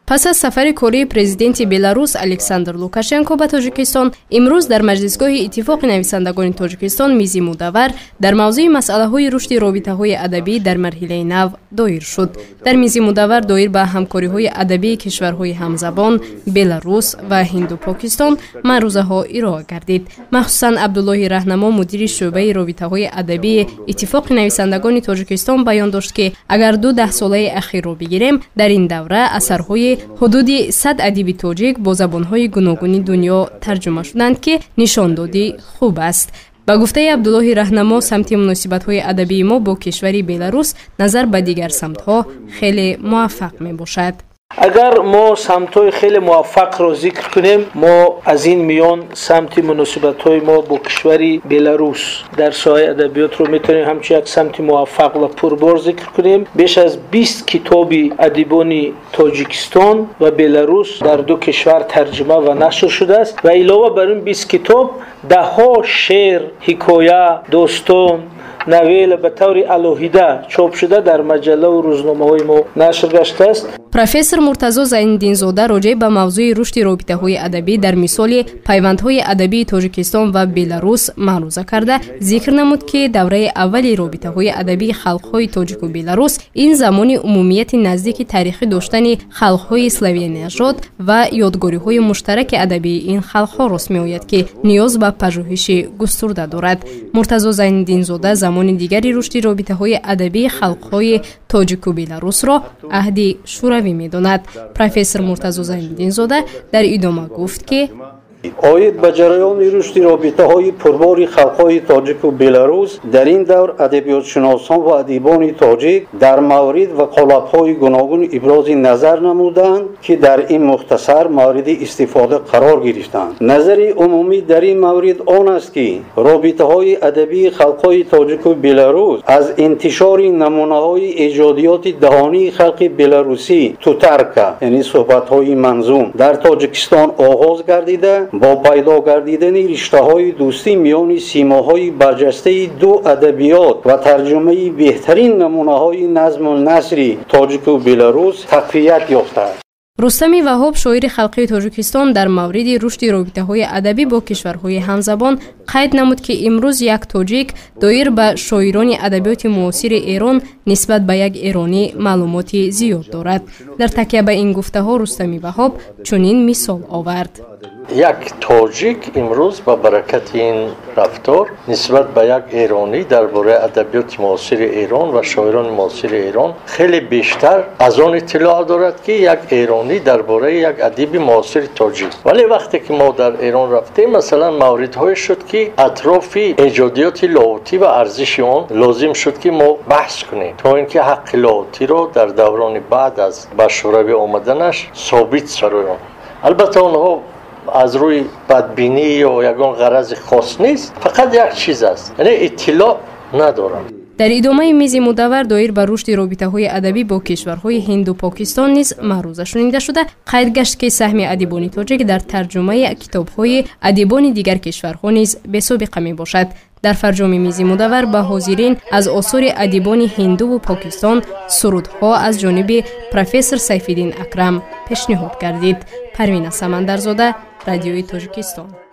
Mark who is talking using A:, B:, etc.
A: Пас аз сафари кории президенти Беларус Александр Лукашенко ба Тоҷикистон, имрӯз дар Маҷлисгоҳи Иттифоқи нависандагони Тоҷикистон мизи мудаввар дар мавзӯи масъалаҳои рушди робитаҳои адабӣ дар марҳилаи нав доир шуд. Дар мизи мудаввар доир ба ҳамкориҳои адабии кишварҳои ҳамзабон Беларус ва Ҳинду Покистон маърузаҳо ироа гардид. Махсусан Абдуллоҳи Раҳнамо, мудири шӯъбаи робитаҳои адабии Иттифоқи нависандагони Тоҷикистон, баён дошт, ки агар ду даҳсолаи ахирро бигирем, дар ин давра асарҳои ҳудуди 100 адиби тоҷик бо забонҳои гуногуни дунё тарҷума шуданд, ки нишондоди хуб аст. Ба гуфтаи Абдуллоҳи Раҳнамо, самти муносибатҳои адабии мо бо кишвари Беларус назар ба дигар самтҳо хеле муваффақ мебошад.
B: Агар мо самтҳои хеле муваффақро зикр кунем, мо аз ин миён самти муносибатҳои мо бо кишвари Беларус дар соҳаи адабиётро метавонем ҳамчун як самти муваффақ ва пурбор зикр кунем. Беш аз 20 китоби адибони Тоҷикистон ва Беларус дар ду кишвар тарҷума ва нашр шудааст ва илова бар ин 20 китоб даҳҳо шеър, ҳикоя, достон, новелла ба таври алоҳида чоп шуда дар маҷаллаву рӯзномаҳои мо нашр гаштааст.
A: Профессор Муртазо Зайниддинзода роҷеъ ба мавзӯи рушди робитаҳои адабӣ дар мисоли пайвандҳои адабии Тоҷикистон ва Беларус маъруза карда, зикр намуд, ки давраи аввали робитаҳои адабии халқҳои тоҷику беларус ин замони умумияти наздики таърихӣ доштани халқҳои славяннажод ва ёдгориҳои муштараки адабии ин халқҳо рост меояд, ки ниёз ба пажӯҳиши густурда дорад. Муртазо Зайниддинзода замони дигари рушди робитаҳои адабии халқҳои тоҷику беларусро аҳди шӯравӣ медонад. Профессор Муртазо Зайниддинзода дар идома гуфт, ки
C: оид ба ҷараёни рушди робитаҳои пурбори халқҳои тоҷику беларус дар ин давр адабиётшиносон ва адибони тоҷик дар маврид ва қолабҳои гуногун ибрози назар намуданд, ки дар ин мухтасар мавриди истифода қарор гирифтанд. Назари умумӣ дар ин маврид он аст, ки робитаҳои адабии халқҳои тоҷику беларус аз интишори намунаҳои эҷодиёти даҳонии халқи беларусӣ тутарка, яъне суҳбатҳои манзум, дар Тоҷикистон оғоз гардида, бо пайдо гардидани риштаҳои дӯстӣ миёни симоҳои барҷастаи ду адабиёт ва тарҷумаи беҳтарин намунаҳои назму насри тоҷику беларус тақвият ёфтааст.
A: Рустами Ваҳоб, шоири халқии Тоҷикистон, дар мавриди рушди робитаҳои адабӣ бо кишварҳои ҳамзабон қайд намуд, ки имрӯз як тоҷик доир ба шоирони адабиёти муосири Эрон нисбат ба як эронӣ маълумоти зиёд дорад. Дар такя ба ин гуфтаҳо Рустами Ваҳоб чунин мисол овард.
D: Як тоҷик имрӯз ба баракати ин рафтор нисбат ба як эронӣ дар бораи адабиёти муосири Эрон ва шоирони муосири Эрон хеле бештар аз он иттилоъ дорад, ки як эронӣ дар бораи як адиби муосири тоҷик. Вале вақте ки мо дар Эрон рафтем, масалан, мавридҳое шуд, ки атрофи эҷодиёти Лоҳутӣ ва арзиши он лозим шуд, ки мо баҳс кунем, то ин ки ҳаққи Лоҳутиро дар даврони баъд аз ба Шӯравӣ омаданаш собит сароён. Албатта, онҳо аз рӯи бадбинӣ ё ягон ғарази хос нест, фақат як чиз аст, яъне иттилоъ надорам.
A: Дар идомаи мизи мудаввар доир ба рушди робитаҳои адабӣ бо кишварҳои Ҳинду Покистон низ маъруза шунида шуда, қайд гашт, ки саҳми адибони тоҷик дар тарҷумаи китобҳои адибони дигар кишварҳо низ бесобиқа мебошад. Дар фарҷоми мизи мудаввар ба ҳозирин аз осори адибони Ҳиндуву Покистон сурудҳо аз ҷониби профессор Сайфиддин Акрам пешниҳод гардид. Парвина Самандарзода, Радиои Тоҷикистон.